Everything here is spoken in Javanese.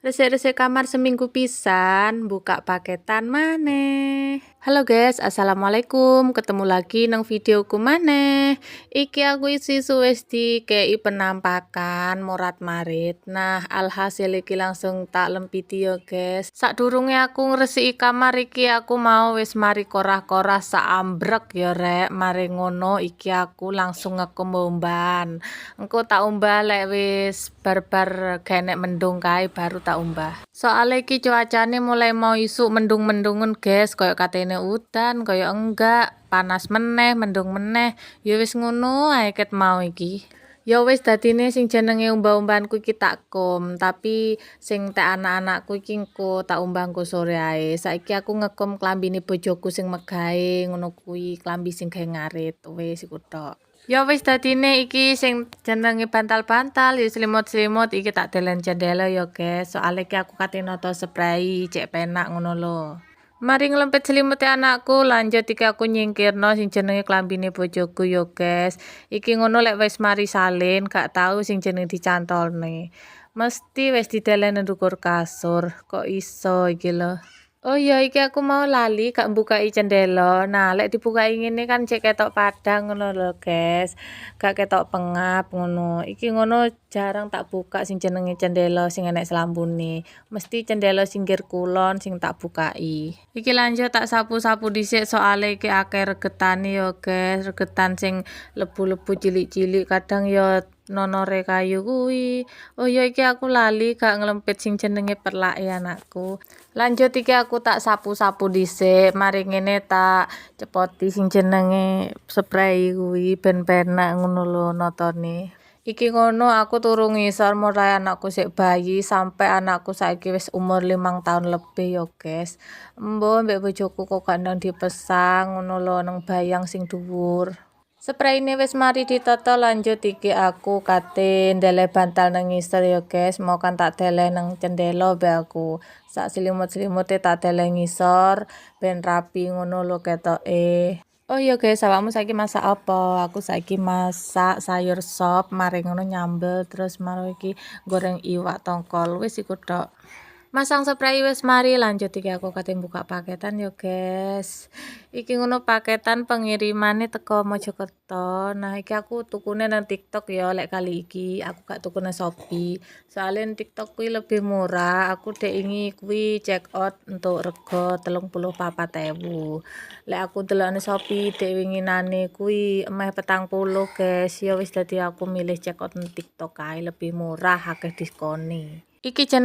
Resik-resik kamar seminggu pisan, buka paketan maneh. Halo guys, assalamualaikum. Ketemu lagi nang videoku maneh. Iki aku isuk wis dikei penampakan morat marit. Nah, alhasil iki langsung tak lempiti yo, guys. Sadurunge aku ngresiki kamar iki, aku mau wis mari korah-korah saambrek ya, rek. Mari ngono iki aku langsung ngekum umbahan. Engko tak umbah lek wis bar-bar genek mendung kae baru tak umbah. Soale iki cuacane mulai mau isuk mendung-mendungun, guys, koyo katene udan, koyo enggak, panas meneh, mendung meneh. Ya wis ngono ae ket mau iki. Ya wis, dadine sing jenenge umbah-umbahanku iki tak kum, tapi sing tek anak-anakku iki engko tak umbah engko sore ae. Saiki aku ngekum klambine bojoku sing megawe ngono kuwi, klambi sing gawe ngarit. Wis iku tok. Ya wis, dadine iki sing jenenge bantal-bantal, ya selimut-selimut iki tak delen jendela ya, guys. Soale iki aku kate noto sprei cek penak ngono lho. Mari nglempit selimute anakku, lanjut iki aku nyingkirno sing jenenge klambine bojoku yo, guys. Iki ngono lek wis mari salin gak tau sing jenenge dicantolne. Mesti wis didelen nang ndukur kasur. Kok iso iki lho. Oh iya, iki aku mau lali gak mbukai cendela. Nah, lek dibukai ngene kan cek ketok padang ngono lho, guys. Gak ketok pengap ngono. Iki ngono jarang tak buka sing jenenge cendela sing enek selambune. Mesti cendela singgir kulon sing tak bukai. Iki lanjut tak sapu-sapu dhisik, soale iki akeh regetane yo, guys. Regetan sing lebu-lebu cilik-cilik, kadang yo nonore kayu kuwi. Oh iya, iki aku lali gak nglempit sing jenenge perlake anakku. Lanjut iki aku tak sapu-sapu dhisik, mari ngene tak cepoti sing jenenge sprei kuwi ben penak ngono lho notone. Iki ngono aku turu ngisor mulai anakku sik bayi sampai anakku saiki wis umur 5 tahun lebih yo, guys. Embo mbek bojoku kok gak ndang dipesang ngono lho nang bayang sing dhuwur. Spreine wis mari ditata, lanjut iki aku kate ndeleh bantal nang ngisor ya, guys. Mau kan tak deleh nang cendela be aku. Sak selimut-selimute tak deleh ngisor ben rapi ngono lho ketoke. Oh iya guys, awakmu saiki masak apa? Aku saiki masak sayur sop, mari ngono nyambel, terus mari iki goreng iwak tongkol. Wis iku tok. Masang sprei wis mari, lanjut iki aku kate buka paketan yo, guys. Iki ngono paketan pengirimane teko Mojokerto. Nah, iki aku tukune nang TikTok ya lek kali iki, aku gak tuku nang Shopee. Soalnya nang TikTok kuwi lebih murah. Aku dek ingi kuwi check out untuk rego 34.000. Lek aku delok nang Shopee dek winginane kuwi emeh 40, guys. Ya wis, dadi aku milih check out nang TikTok kae, lebih murah, akeh diskone. Iki jenenge